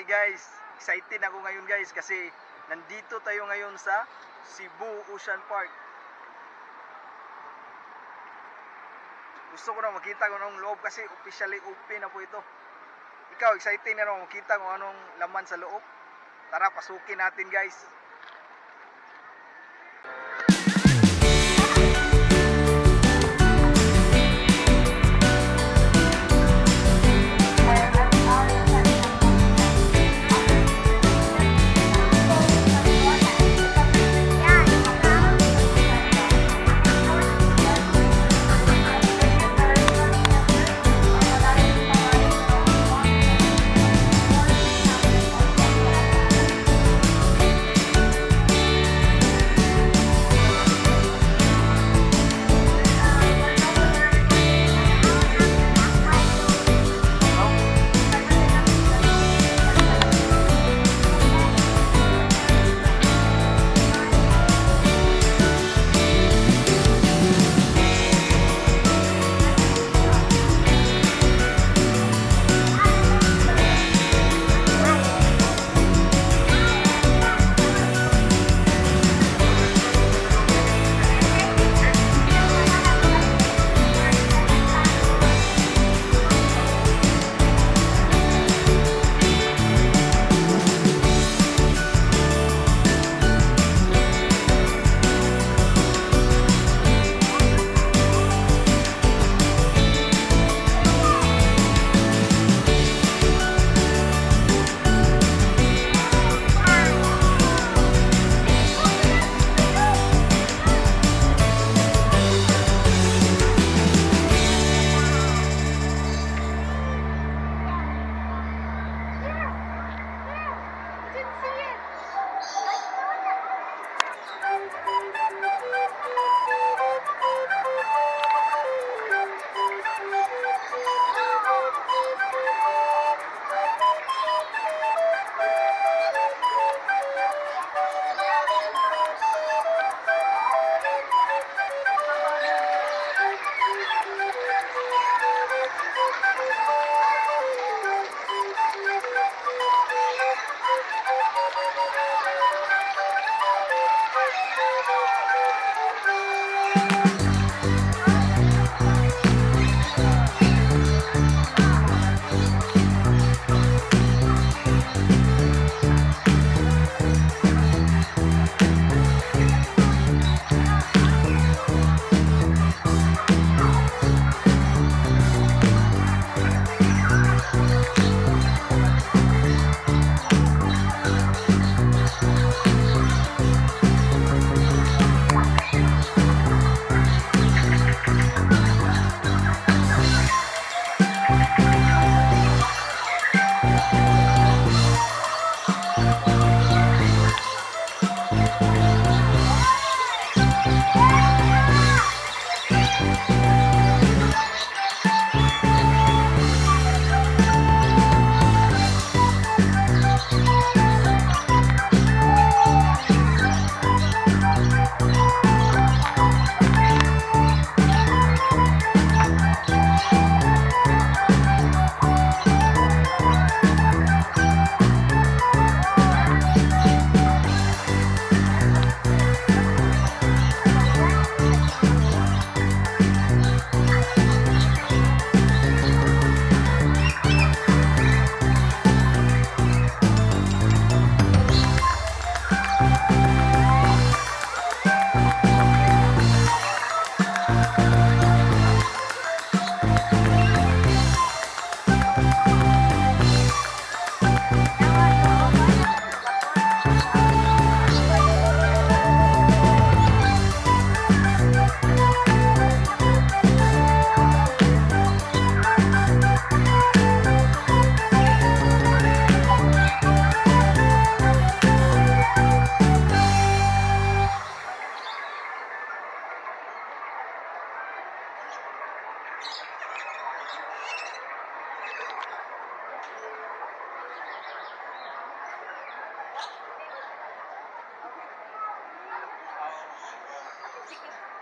Guys, excited ako ngayon, guys, kasi nandito tayo ngayon sa Cebu Ocean Park. Gusto ko na makita kung anong loob kasi officially open na po ito. Ikaw, excited na naman makita kung anong laman sa loob? Tara, pasukin natin, guys.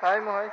Hi mo, hi.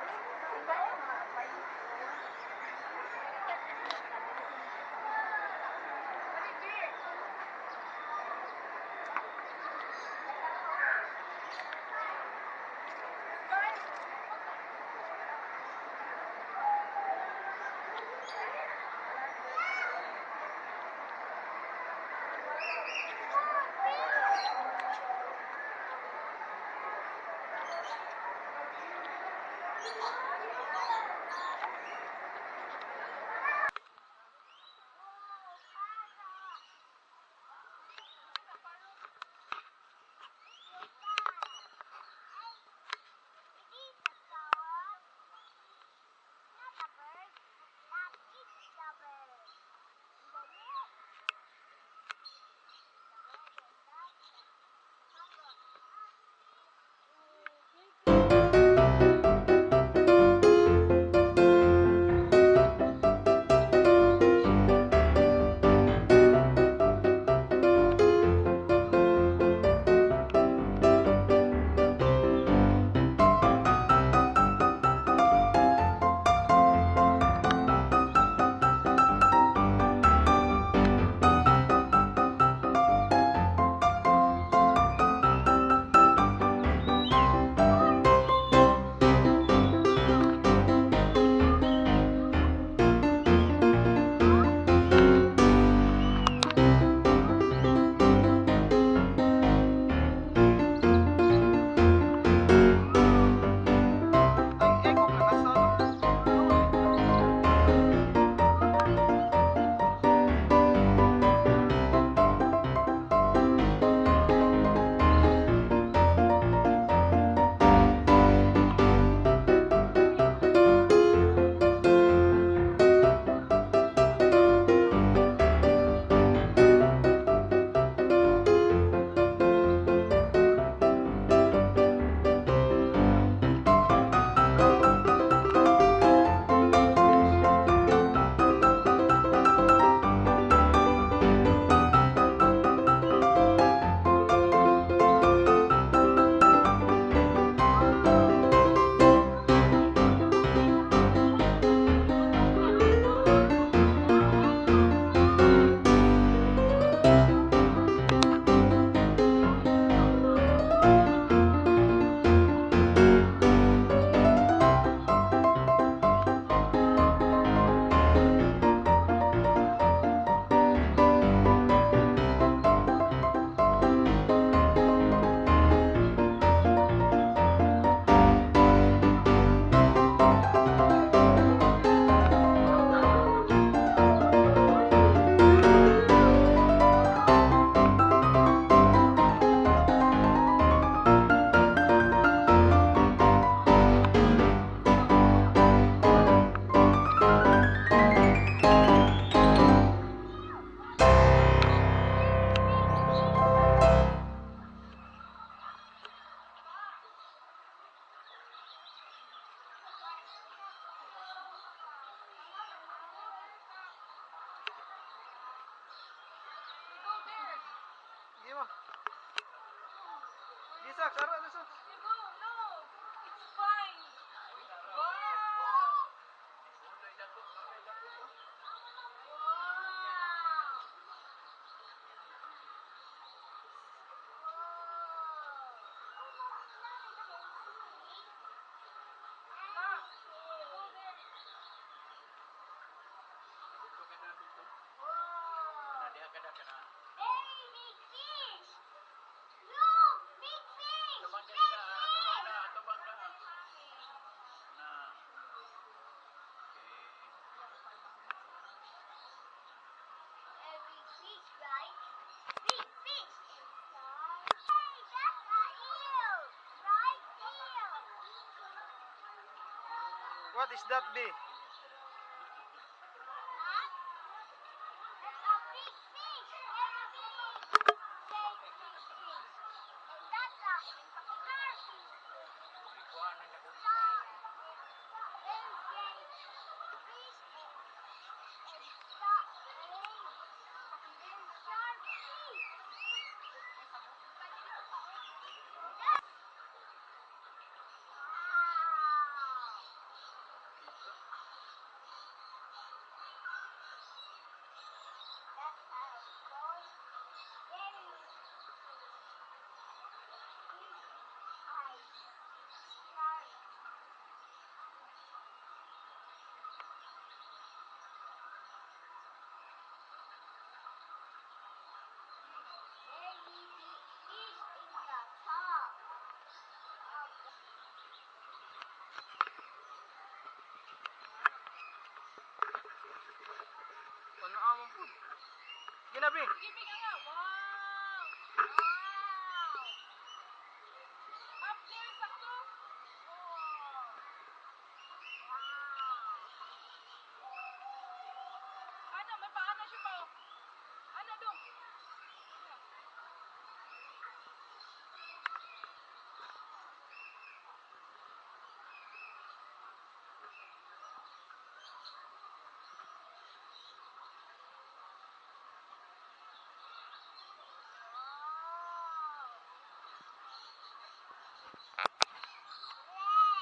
Sige mo. Sige, Sax. Ara na, Sax. You go. No. It's fine. Wow. Wow. Ma, you go there. Wow. Hey, big fish! Look, big fish! Big fish! A big fish, right? Big fish inside. Hey, that's a eel! Right, eel! What is that, B? Huh? That's a big fish! Very big! Very big fish. And that's a starfish. Star, very big fish and star, and sharp fish. Wow! That's a boy, very big eyes, sharp. Very big fish in the top of the Ano among po? Sige na, B. Sige, big nga. Wow. Wow! Up there, sakto. Wow! Ano, may paano siya pa oh. Ano dong? Wow!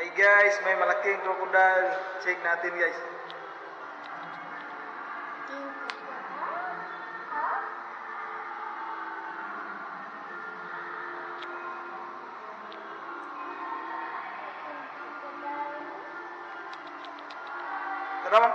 Ay guys, may malaking crocodile. Check natin, guys. King crocodile? Huh? King crocodile. Tara, ma'am.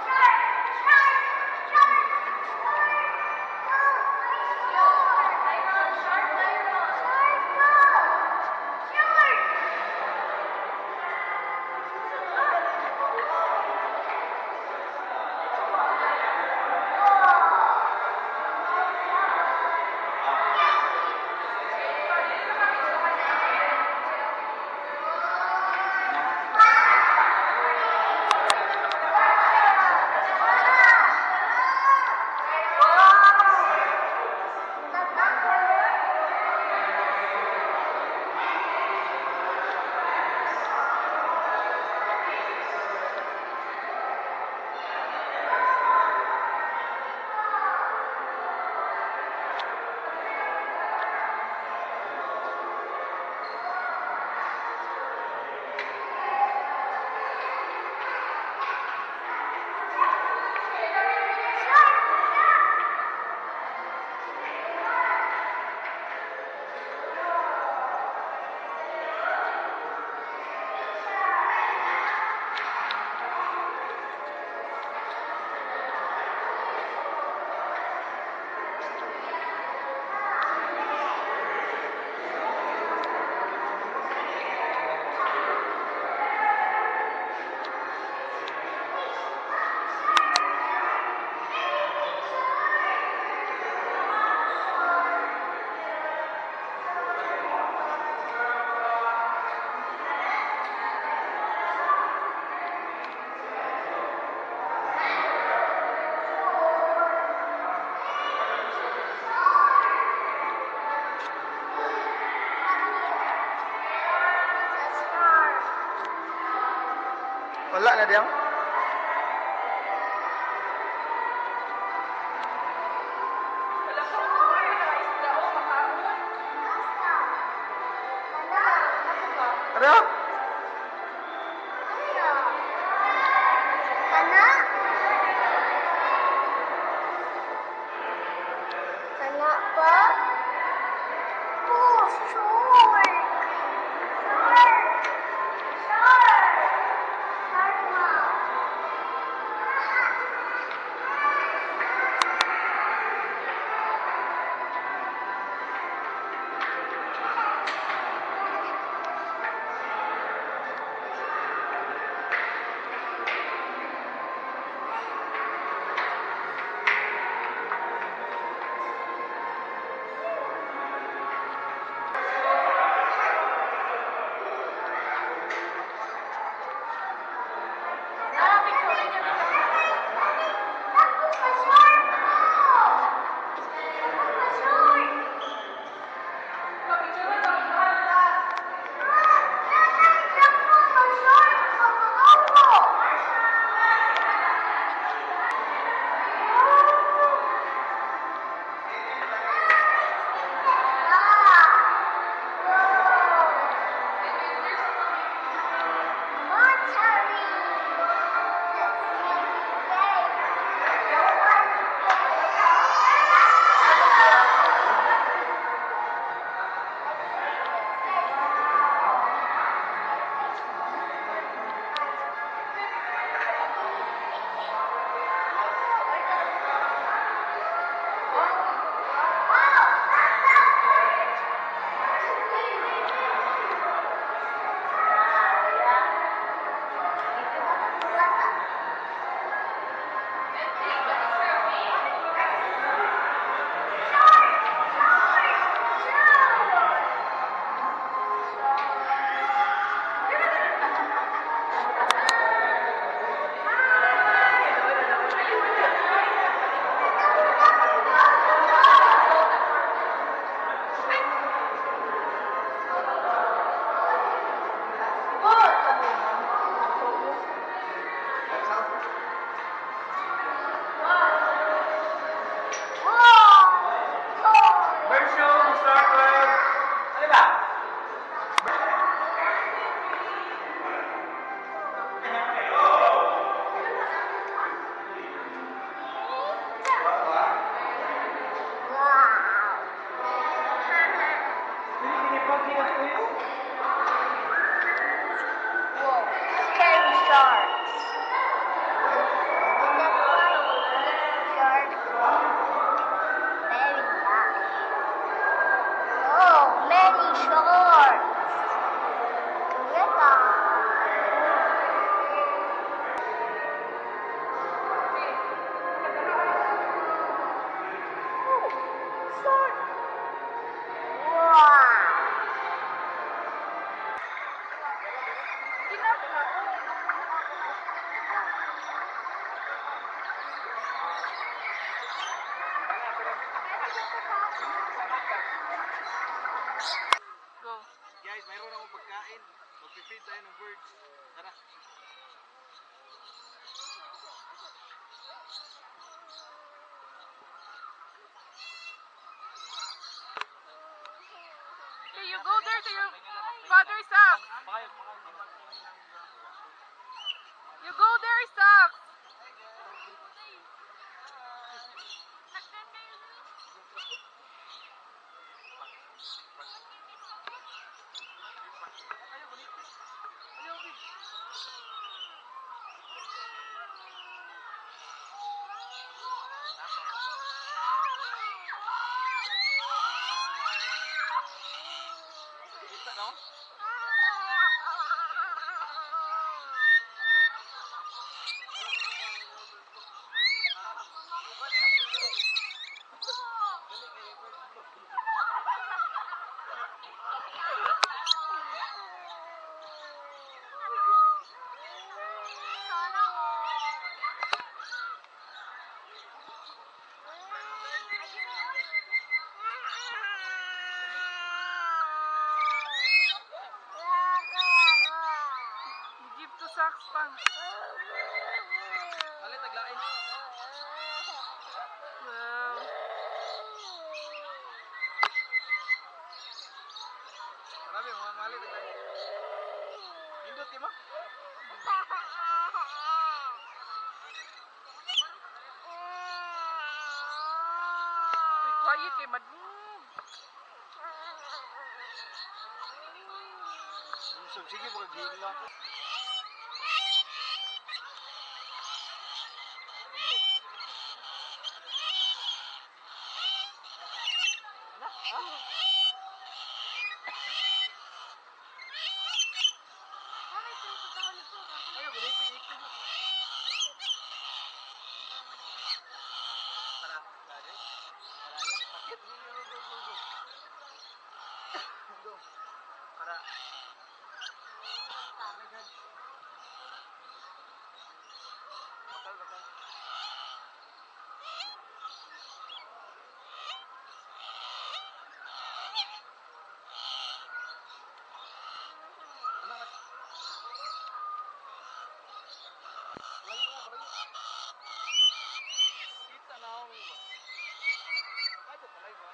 Shark! Shark! Shark! Shark! Shark, Tyron. Shark! Shark! It's a shark. Wala na diyan. Wala ka mga isda o makaon. Asa? Kana? Ako ba? Tara. Asa? Kana? Kana pa? Oh, shark! Shark! Shark! Shark, ma. Magpi-feed tayo ng birds. Tara. Okay, you go there to your father's socks. You go there, socks. Kita no? Sana all. You give to socks pa. Alit, taglain. Wow. Marami, mga mali, taglain. Nindot, di ba? Uy, quiet kay madmog. So, sige, baka gila. Ayaw, ganito, ikot. Para, pare. Para yan. Sakit. Go, go, go, go. Go. Para. Oh my God. Bakal, bakal. Ano, anak? Malayo ka, malayo. Kita na ako ba? Ay, ito pala, iba.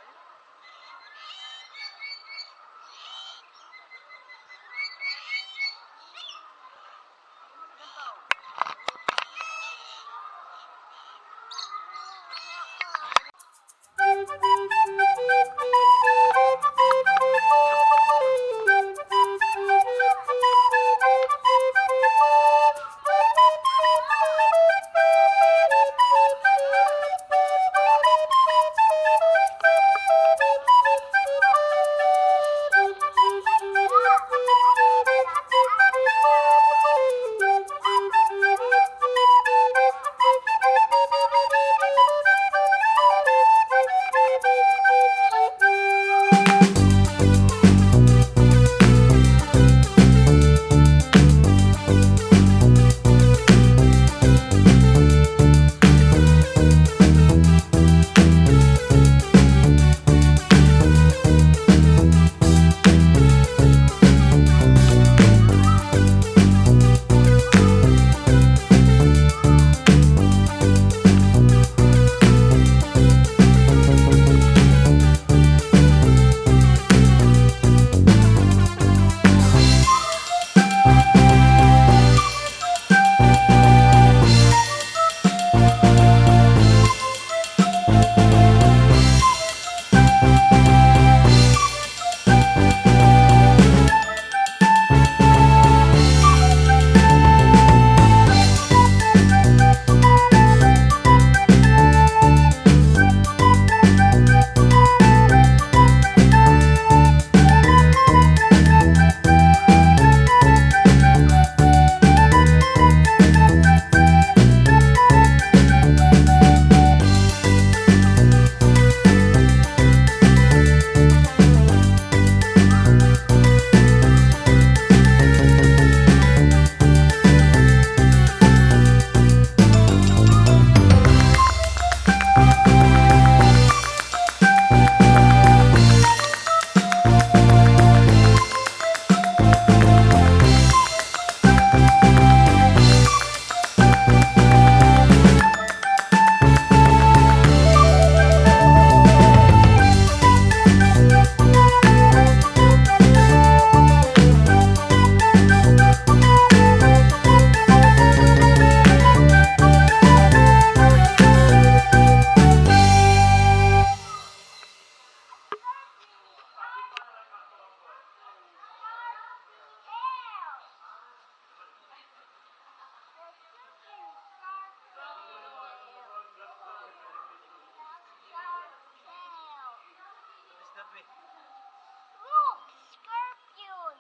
Look, scorpion.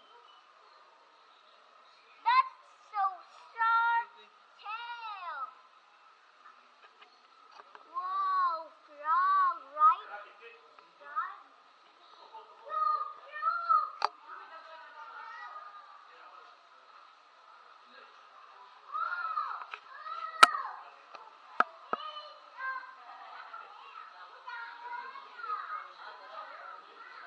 That's so sharp tail. Wow, frog, right? Frog? Look, frog! Oh, oh.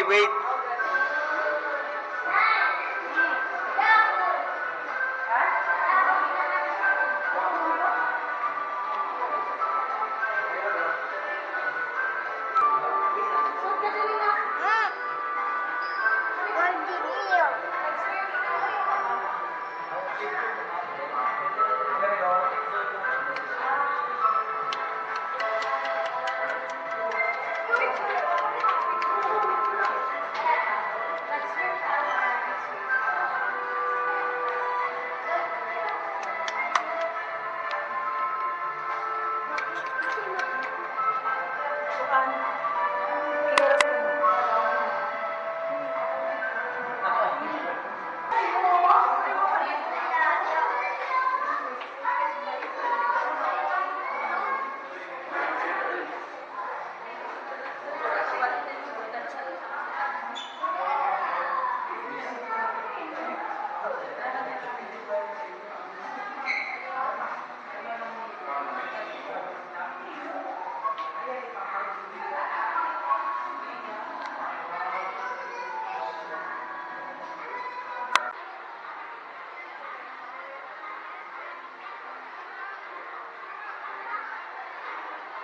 wait. Continue.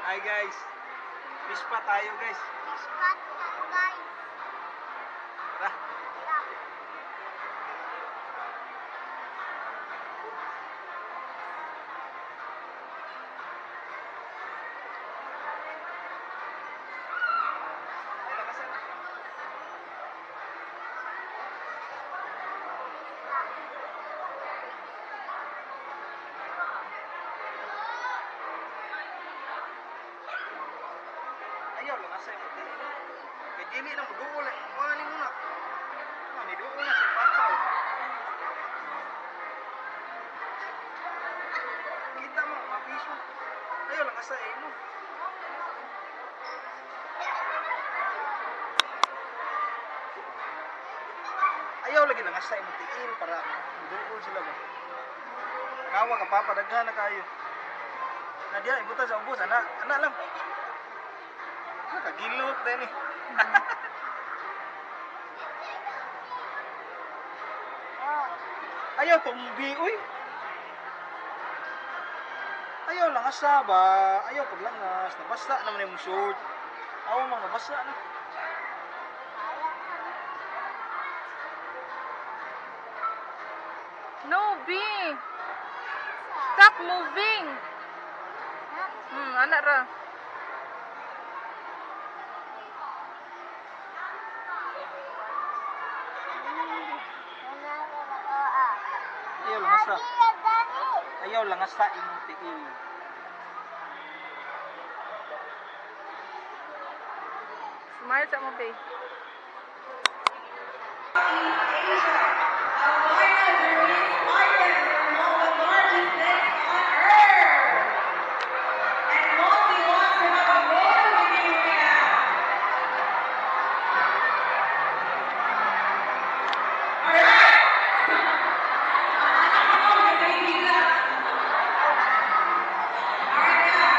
Hi guys. Fish pa tayo, guys. Fish pot tayo, guys. Tara. Tara. Ay, lakasan na. Ayaw lang asa mo. Kay dili na moduol eh. Wani mo na. Ah, ni duol na si Papa, oh. Kita mo, mapiso. Ayaw lang asa eh mo. Ayaw lagi lang asa imong tiil para moduol sila ba. Kawa ka, Papa, daghan na kayo. Na diya ibutan sa ubos ana, ana lang. Ah, kagilot din eh. Ayaw tumbi, uy. Ayaw lang asa ba? Ayaw paglangas, nabasa naman yung short. Awa mang nabasa na. Kaya na. No, B. Stop moving. Anak ra. Ayaw lang asa. Ayaw lang asa imong tiil. Smile sa mo, babe. Asia, a one of the islands among the largest lakes on Earth. And Monty wants to have a photo with you now. All right. Ang anak ko, nagkaibigan. All right now.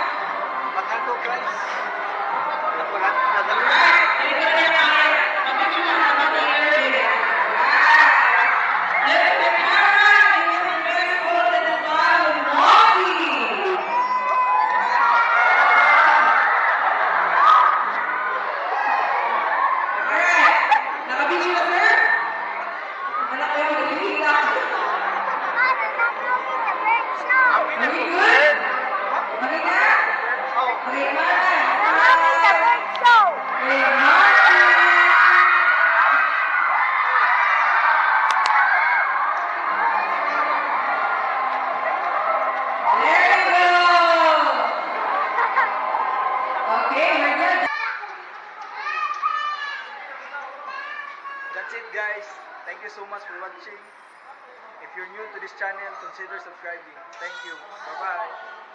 Maghanto, guys. Wala, All right. Dito na tayo. Mapicture na, mapicture. Look at the camera. This is the best photo in the file with Monty. Alright. Naka-video na, sir? Anak ko yung nagihila. Very good. Okay na? Okay, mana. Okay, Monty. There you go. Okay, we're good. That's it, guys. Thank you so much for watching. If you're new to this channel, consider subscribing. Thank you. Bye-bye.